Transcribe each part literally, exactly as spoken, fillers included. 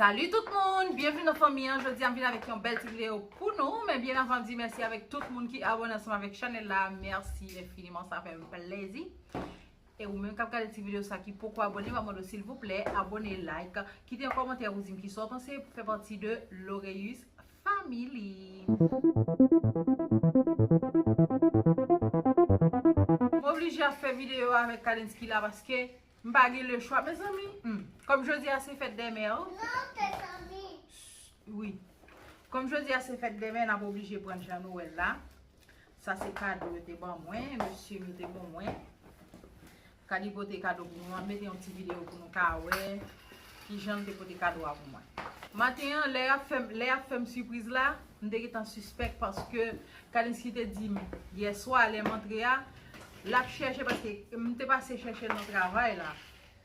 Salut tout moun, byenvini nan fanmi an. Jodi a m vin avèk yon bèl ti videyo pou nou, men byen avan m di mèsi avèk tout moun ki abòne ansanm avèk chanèl la, mèsi enfiniman, sa fè m plezi. E ou menm k ap gade ti videyo sa ki poko abòne, m ap mande w silvouplè abòne, like, kite yon kòmantè pou di m kisa w panse pou fè pati de Loreus Family. M oblije ap fè videyo avèk Kadensky la paske m pa gen lechwa, mezanmi. Hmm. Kòm jodi a se fèt dè mè, wi. Kòm jodi a se fèt dè mè, n ap oblije pran jan Nwèl la. Sa se kado yo te ban mwen, mesye m yo te ban mwen. Kadi pote kado pou nou, m ap mete yon ti videyo pou nou ka wè kijan l te pote kado a pou mwen. Maten an, lè y ap fè m, lè y ap fè m sipriz la, m te gentan sispèk paske Kadensky te di m yèswa lè m antre a, l ap chèche paske m te pase chèche l nan travay la.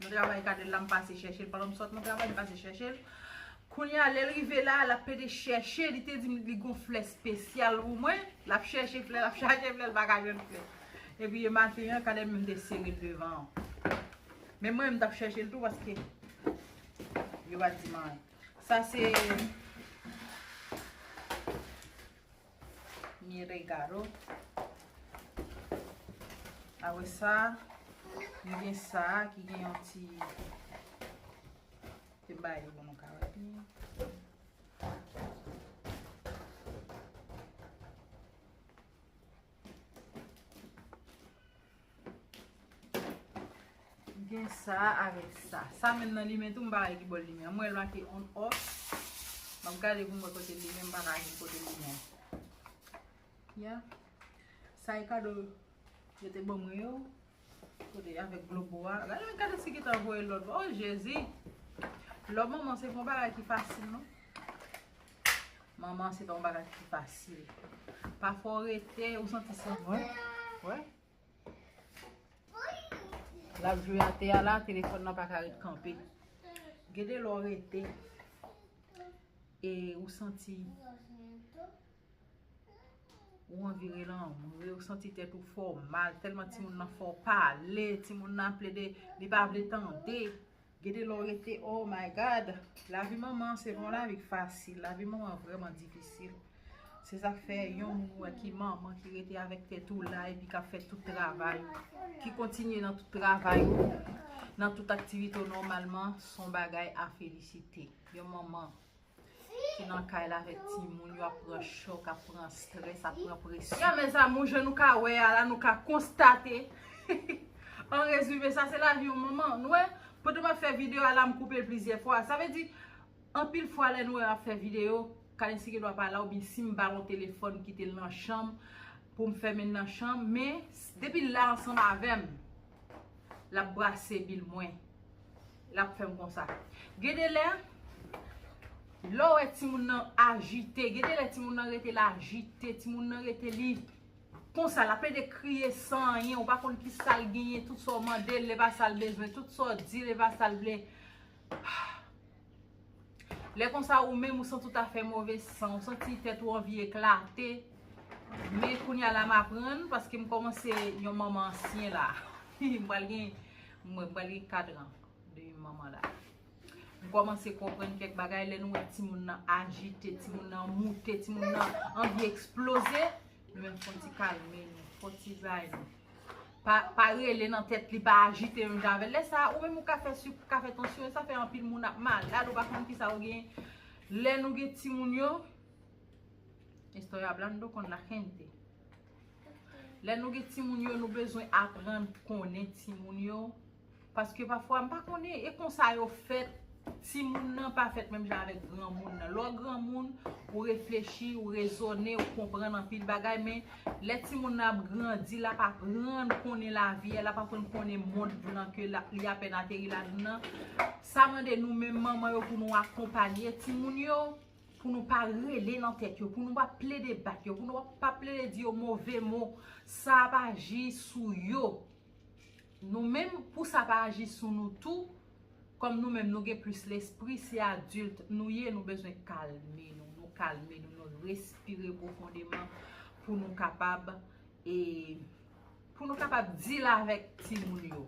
Nan travay Kadel la, m pase chèche l. Pandan m sot nan travay, m pase chèche l. Kounye a, lè l rive la, l ap plede chèche, li te di m li gon flè espesyal pou mwen. L ap chèche flè, l ap chache flè, l pa ka jwenn flè. Epi, e maten an, Kadel menm te sere l devan an. Men mwen, m t ap chèche l tou paske yo pa t di m anyen. Sa se mi regalo. Apre sa, m gen sa ki gen yon ti, te bay yo pou nou ka wè byen. Gen sa avèk sa. Sa menm nan limen tou, m pa wè ki bò l limen. Mwen, l make on off. M ap gade pou m wè kote l limen, m pa ka jwenn kote l limen. Ya. Sa e kado yo te ban mwen yo. Kote avèk globo a. Gade, gade si ki ta voye lòt. Oh, Jezi. Lòt manman se pa yon bagay ki fasil, non. Manman se pa yon bagay ki fasil. Pafwa w rete, ou santi se mwen. Wè. L ap jwe atè a la, telefòn nan pa ka ret kanpe. Gade lè w rete. E ou santi ou anvi rele anmwe, ou santi tèt ou fè w mal, tèlman timoun nan fè w pale, timoun nan ap plede, li pa vle tande. Gade lè w rete, oh my God. Lavi manman se pa yon lavi k fasil. Lavi manman vrèman difisil. Se sa k fè yon moun ou wè ki manman, ki rete avèk tèt ou la, epi k ap fè tout travay ou, ki kontinye nan tout travay ou, nan tout aktivite w nòmalman, se yon bagay a felisite. Yon manman ki nan kay la avèk timoun yo ap pran chòk, ap pran estrès, ap pran presyon. Ya, mezanmi, jan nou ka wè a la, nou ka konstate. An rezime, sa se lavi yon manman. Nou wè, pandan m ap fè videyo a la, m koupe l plizyè fwa. Sa vle di, anpil fwa, lè nou wè m ap fè videyo, Kadensky gendwa pa la, oubyen si m ba l yon telefòn, m kite l nan chanm pou m fèmen l nan chanm, men depi l la ansanm avè m, l ap brase bil mwen. L ap fè m konsa. Gen de lè, lè w wè timoun nan ajite, gen de lè timoun nan rete l ajite, timoun nan rete li konsa, l ap plede kriye san anyen, ou pa konn ki sa l genyen, tout sa w mande l, li pa sa l bezwen, tout sa w di l, li pa sa l vle. Lè konsa, ou menm, ou santi w ta fè move san, ou santi tèt ou anvi eklate. Men kounye a la, m aprann, paske m kòmanse yon manman ansyen la. M pral gen, mwen, m pral gen kat an de yon manman la. M kòmanse konprann kèk bagay lè nou wè timoun nan ajite, timoun nan moute, timoun nan anvi eksploze. Nou menm fò n ti kalme nou, fò n ti bay nou. Pa, pa rele nan tèt li, pa ajite menm jan avè l. Lè sa a, ou menm ou ka fè sik, ou ka fè tansyon, e sa fè anpil moun ap malad, ou pa konn kisa ou genyen. Lè nou gen timoun yo, estoy hablando con la gente. Lè nou gen timoun yo, nou bezwen aprann konnen timoun yo. Paske pafwa, m pa konnen, e konsa yo fèt. Timoun nan pa fèt menm jan avèk granmoun nan. Lè w granmoun, ou reflechi, ou rezone, ou konprann anpil bagay, men lè timoun nan ap grandi, l ap aprann konnen lavi a, l ap aprann konnen mond lan ke l ap, li apèn ateri ladan l nan. Sa mande nou menm manman yo pou nou akonpanye timoun yo, pou nou pa rele nan tèt yo, pou nou pa plede bat yo, pou nou pa plede di yo move mo, sa ap aji sou yo. Nou menm, pou sa pa aji sou nou tou, kòm nou menm nou gen plis lespri, se adilt nou ye, nou bezwen kalme nou, nou kalme nou, nou respire pwofondeman pou nou kapab, e, pou nou kapab deal avèk timoun yo.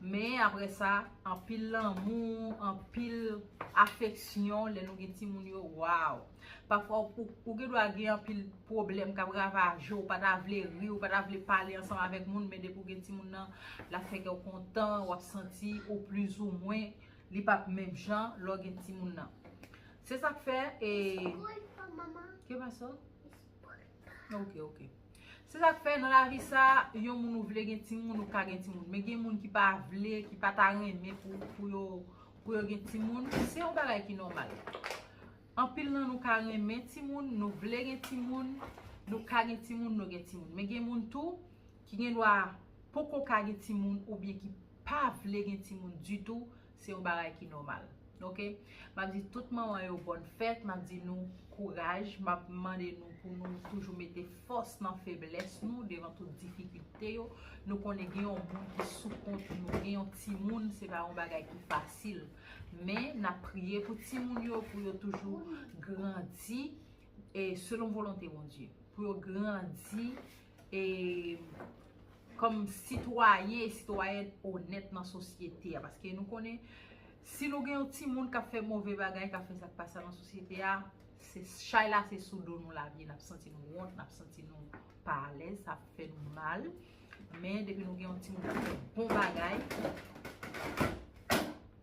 Men apre sa, anpil lanmou, anpil afeksyon lè nou gen timoun yo, waw. Pafwa ou, ou gen dwa gen anpil pwoblèm k ap ravaje w, ou pa ta vle ri, ou pa ta vle pale ansanm avèk moun, men depi w gen timoun nan, l ap fè kè w kontan, w ap santi ou plizoumwen, li p ap menm jan lè w gen timoun nan. Se sa k fè, e, ke pase? Ok, ok. Se sa k fè nan lavi sa, yon moun ou vle gen timoun, ou ka gen timoun. Men gen moun ki pa vle, ki pa ta renmen pou, pou yo, pou yo gen timoun. Se yon bagay ki nòmal. Anpil nan nou ka renmen timoun, nou vle gen timoun, nou ka gen timoun, nou gen timoun. Men gen moun tou ki gen dwa poko ka gen timoun oubyen ki pa vle gen timoun ditou, se yon bagay ki nòmal. Ok? M ap di tout manman yo bòn fèt, m ap di nou kouraj, m ap mande nou pou nou toujou mete fòs nan feblès nou devan tout difikilte yo. Nou konnen gen yon moun ki sou kont nou, gen yon timoun, se pa yon bagay ki fasil. Men, n ap priye pou timoun yo, pou yo toujou grandi e selon volonte Bondye, pou yo grandi e kòm sitwayen e sitwayèn onèt nan sosyete a. Paske nou konnen, si nou gen yon timoun k ap fè move bagay, k ap fè sa k pa sa nan sosyete a, se chay la, se sou do nou l ap ye, n ap santi nou wont, n ap santi nou pa alèz, sa ap fè nou mal. Men depi nou gen yon timoun k ap fè bon bagay,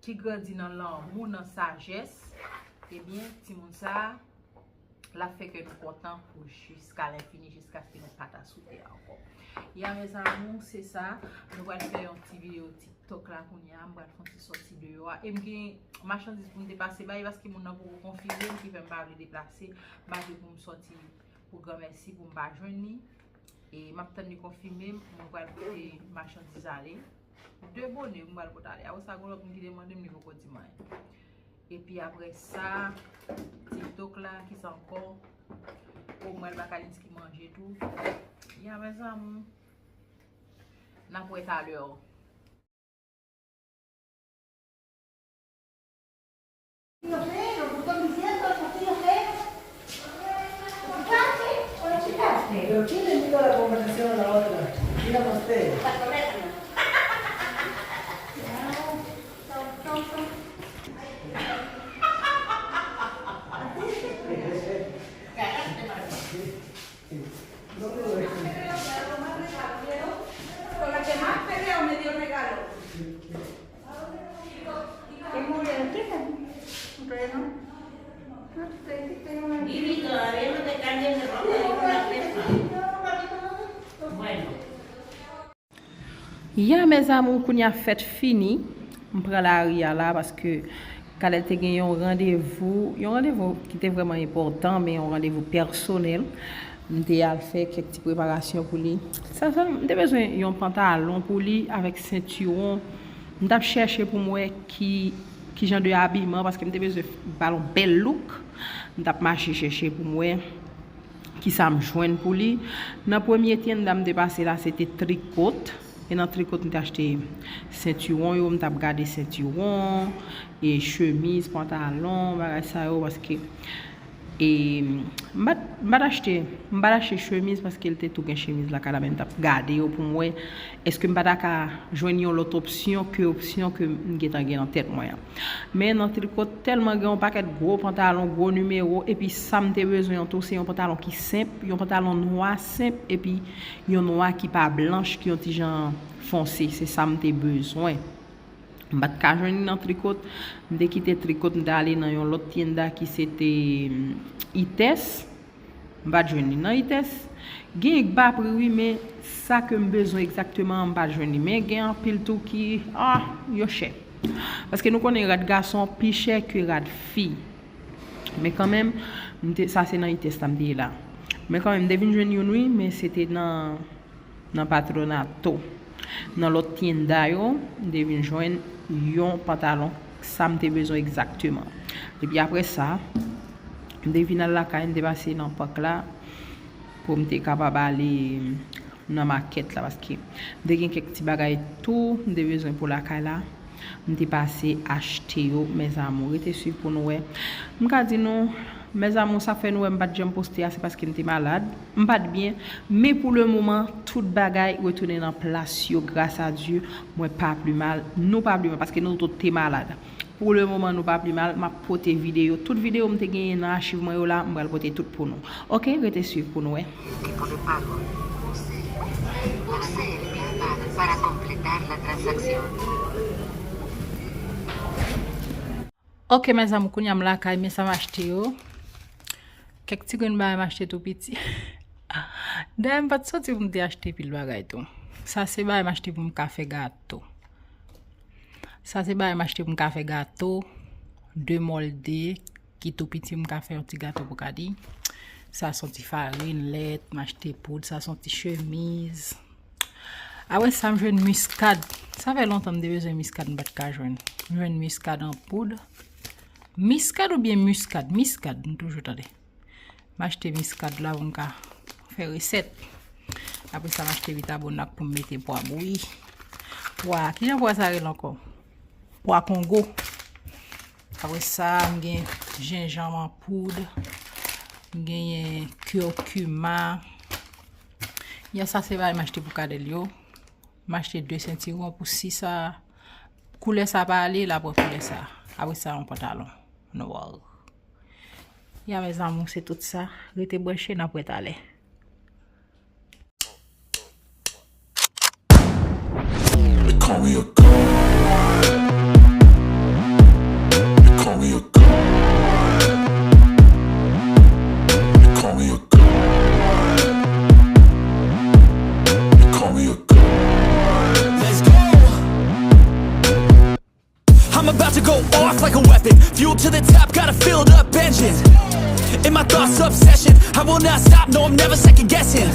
ki grandi nan lanmou, nan sajès, ebyen, timoun sa a, l ap fè kè nou kontan pou jiska lenfini, jiskaske nou pa ta sou tè a ankò. Ya, mes amours, se sa. Nou pral fè yon ti videyo TikTok la kounye a. M pral fè yon ti sòti deyò a. E m gen machandiz pou m te pase bay, paske moun nan poko konfime m, ki fè m pa vle deplase. M pa vle pou m sòti pou granmèsi, pou m pa jwenn li. E m ap tann li konfime m, mwen pral pote machandiz ale. De bone, mwen pral pote ale. Apre sa, gon lòt moun ki te mande m, li poko di m anyen. Epi apre sa, TikTok la, kisa ankò? O, mwen al ba Kalins ki manje tou. Ya, mes amours. N ap wè talè. Pero ¿quién le invitó a la conversación a la otra? Mira más feo. Con la que más peleo me dio regalo. Bueno. Ya, mes amours, kounye a fèt fini. M pran lari a la paske Kalè te gen yon randevou, yon randevou ki te vrèman enpòtan, men yon randevou pèsonèl. M te al fè kèk ti preparasyon pou li. Sa, sa, m te bezwen yon pantalon pou li avèk sentiwon. M t ap chèche pou m wè ki, ki jan de abiman, paske m te bezwen ba l yon bèl look. M t ap mache chèche pou m wè kisa m jwenn pou li. Nan premye tyenda m te pase la, se te Tricot. E nan Tricot, m te achte sentiwon yo, m t ap gade sentiwon, e chemiz, pantalon, bagay sa yo, paske, e, m pa t, m pa t achte, m pa t achte chemiz paske l te tou gen chemiz lakay la, men m t ap gade yo pou m wè èske m pa ta ka jwenn yon lòt opsyon ke opsyon ke m gentan gen nan tèt mwen an. Men nan Tricot tèlman gen yon pakèt gwo pantalon, gwo nimewo, epi sa m te bezwen an tou, se yon pantalon ki senp, yon pantalon nwa senp, epi yon nwa ki pa blanch, ki yon ti jan fonse. Se sa m te bezwen. M pa t ka jwenn li nan Tricot. M te kite Tricot, m te ale nan yon lòt tyenda ki se te, mm, Ites. M pa t jwenn li nan Ites. Gen k ba pri wi, men sa ke m bezwen egzakteman an, m pa t jwenn li. Men gen anpil tou ki, ah, yo chè. Paske nou konnen rad gason pi chè ke rad fi. Men kanmenm, m te, sa se nan Ites la m te ye la. Men kanmenm, m te vin jwenn youn wi, men se te nan nan Patronato. Nan lòt tyenda yo, m te vin jwenn yon pantalon, sa m te bezwen egzakteman. Epi apre sa, m te vin al lakay, m te pase nan pak la pou m te kapab ale nan makèt la, paske m te gen kèk ti bagay tou m te bezwen pou lakay la. M te pase achte yo, mes amours. Rete swiv pou nou wè. M ka di nou, mes amours, sa fè nou wè m pa t janm poste a, se paske m te malad. M pa t byen. Men pou le moman, tout bagay retounen nan plas yo, gras a Dye. Mwen pa pli mal, nou pa pli mal, paske nou tout te malad. Pou le moman, nou pa pli mal. M ap pote videyo. Tout videyo m te genyen nan achiv mwen yo la, m pral pote tout pou nou. Oke, rete swiv pou nou wè. Tipo de pago. Pulse el plan para completar la transacción. Oke, mes amours, kounye a m lakay, men sa m achte yo. Kèk ti grenn bagay m achte tou piti. Dayè, m pa t santi pou m te achte pil bagay tou. Sa se bagay m achte pou m ka fè gato. Sa se bagay m achte pou m ka fè gato. De mòlde ki tou piti, m ka fè yon ti gato pou Kadi. Sa se yon ti farin, lèt, m achte poud, sa se yon ti chemiz. Apre sa, m jwenn miskad. Sa fè lontan m te bezwen miskad, m pa t ka jwenn. M jwenn miskad an poud. Miskad oubyen miskad? Miskad, m toujou tande. M achte miskad la pou m ka fè resèt. Apre sa, m achte bitabonak pou m mete pwa bouyi. Pwa, kijan pwa sa rele ankò? Pwa kongo. Apre sa, m gen jenjanm an poud. M genyen curcuma. Ya, sa se bagay m achte pou Kadèl yo. M achte de sentiwon pou si sa. Koulè sa pa ale, l ap pran koulè sa. Apre sa, yon pantalon nwa. Ya, mes amours, se tout sa. Rete branche, n ap wè talè. They call me a god. They call me a god. They call me a god. They call me a god. Let's go. I'm about to go off like a weapon. Fuel to the top, got a filled up engine. In my thoughts, obsession. I will not stop, no, I'm never second guessing.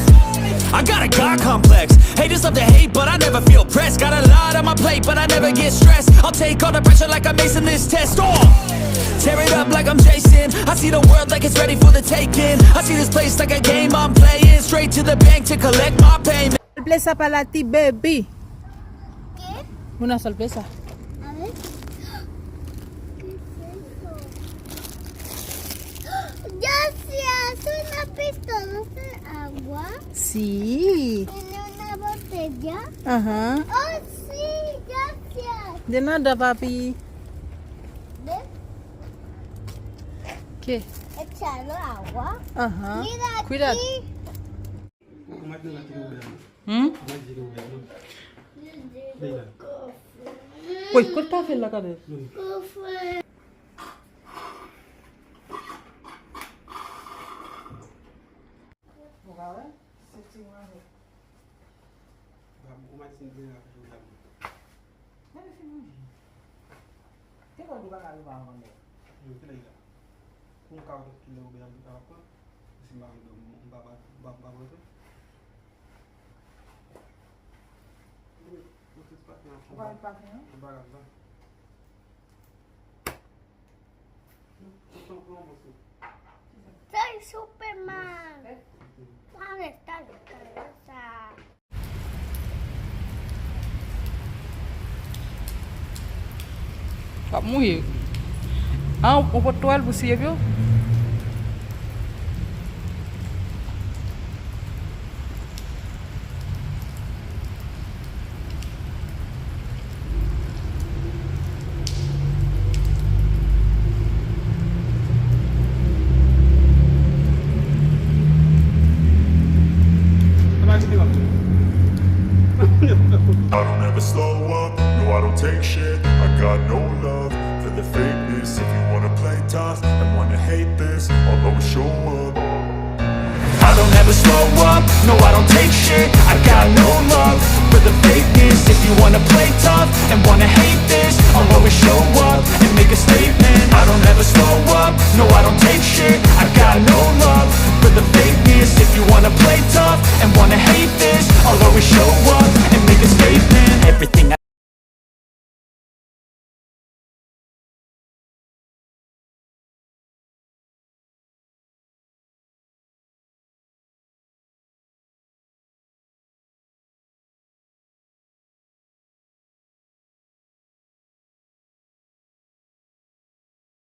I got a God complex. Haters love to hate, but I never feel pressed. Got a lot on my plate, but I never get stressed. I'll take all the pressure like I'm acing this test. Oh! Tear it up like I'm Jason. I see the world like it's ready for the taking. I see this place like a game I'm playing. Straight to the bank to collect my payment. Play sa pa la ti baby. Qué? Mona, sol play sa. A ver. ¿Qué es eso? Yo sé, es una pistola de agua. Sí. Tiene una botella. Ajá. Oh, sí, gracias. De nada, papi. ¿Ves? ¿Qué? Echarle agua. Ajá. Mira. Cuidado. Aquí. Hmm? Woy, kot kafe l la, Kadèl? Ou pa wè? Se ti mwen avè. Gade fi manje. Te konn ou pa ka rive avan lè. Yo, kilè l la? Pou m ka wè kilè oubyen m pa pran. Si m pa vle, m pa, m pa, m pa, m pa pran tou. Ou pa met paten an? M pa rad la. Soy Superman. Talè, talè, talè, sa. W ap mouye. A, ou pot twal pou siye pye w? I don't ever slow up, no, I don't take shit. I got no love for the fakeness. If you wanna play tough and wanna hate this, I'll always show up. I don't ever slow up, no, I don't take shit. I got no love for the fakeness. If you wanna play tough